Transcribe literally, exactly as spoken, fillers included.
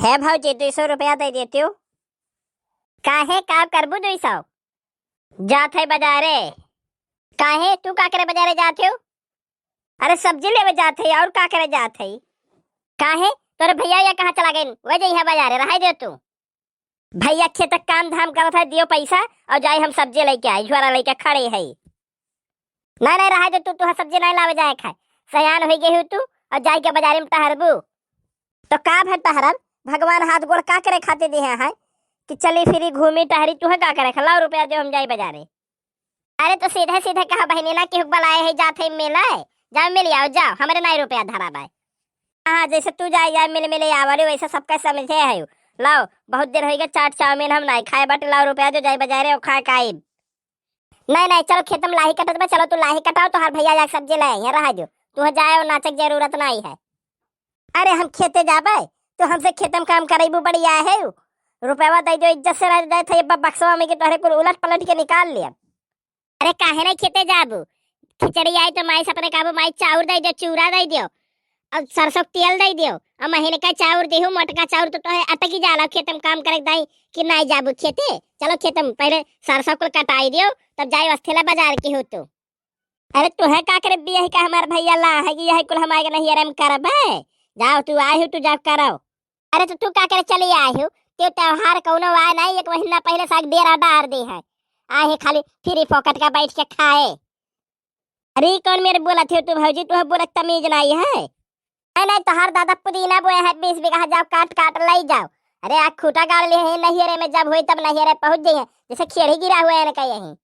ए भौजी, दुई सौ रुपया दे देतिउ। काहे, का करबू दुई सौ? जात है बजारे। काहे, तू का करे बजारे जात हो? अरे सब्जी लेवे जात है, और का करे जात है? काहे, तोरे भैया या कहाँ चला गइन? वह जइहे बजारे, रहाई दे तू। भैया खेत काम धाम करत है, दियो पैसा और जाई हम सब्जी लेके आई, झोरा लेके खड़े है। नहीं, नहीं, रहाई दे तू, तू सब्जी नहीं लावे जाए खाए। सयान हो गई हो तू और जाई के बजारे में टहरबू। तो का भर टहरब? भगवान हाथ गोड़ का करे खातिर दिहे हैं कि चली फिरी घूमी टहरी, तुहे का करे? लाओ रुपया दो, हम जाई बजारे। अरे तो सीधे सीधे कहा बहिनी ना कि हुक बलाए है, जात है मिले, जाओ मिल आओ, जाओ, हमरे नहीं रुपया धरा बाय। हाँ, जैसे तू जाए जाए मिल मिले आवली वैसे सबका समझे है। लाओ, बहुत दिन होइगे चाट चाउमीन हम नहीं खाए बाटे, लाओ रुपया दो, जाई बजारे और खाए खाई। नहीं, नहीं, चलो खेतम लाही कटत बा, चलो तू लाही कटाओ, तोहार भैया जाके सब्जी ले आई है, रहा जो। तू जाए और नाचक जरूरत नहीं है। अरे हम खेते जाबे, तो हमसे खेतम काम करैबू बढ़िया है। रुपया दे दो, इज्जत से रह जाए थे, बक्सवा में कि तोहरे कुल उलट पलट के निकाल लिया। अरे काहे नहीं खेते जाबू? खिचड़ी आई तो माई से अपने कहबू, माई चाउर दे दो, चूरा दे दो, और सरसों के तेल दे दियो। अब महीने का चाउर देहू, मोटका चाउर तो तोहे अटकी जाला, खेतम काम करे दाई कि नाई जाबू खेते। चलो खेतम पहले सरसों कुल कटाई दियो, तब जाई अस्थेला बजार की हो तो। अरे तू है का करे बिया है का हमार भैया ला है कि यही कुल हमारे नहियर में करब है? जाओ तू आए हो, तू जाओ करो। अरे तो तू का करे चली आए हो? ते त्योहार कौनो आए नहीं, एक महीना पहले साग डेरा डार दे है। आए है खाली फ्री फोकट का बैठ के खाए। अरे, ई कौन मेरे बोलत हो तू भौजी? तुहे बोलत तमीज नाई है। नहीं, नहीं, तोहार दादा पुदीना बोए है, बीस बीघा, जाओ काट काट लई जाओ। अरे, आ खूटा गाड़ ले है नहियरे में, जब होई तब नहियरे पहुँच जाइए, जैसे खेड़ी गिरा हुआ है इनका यहीं।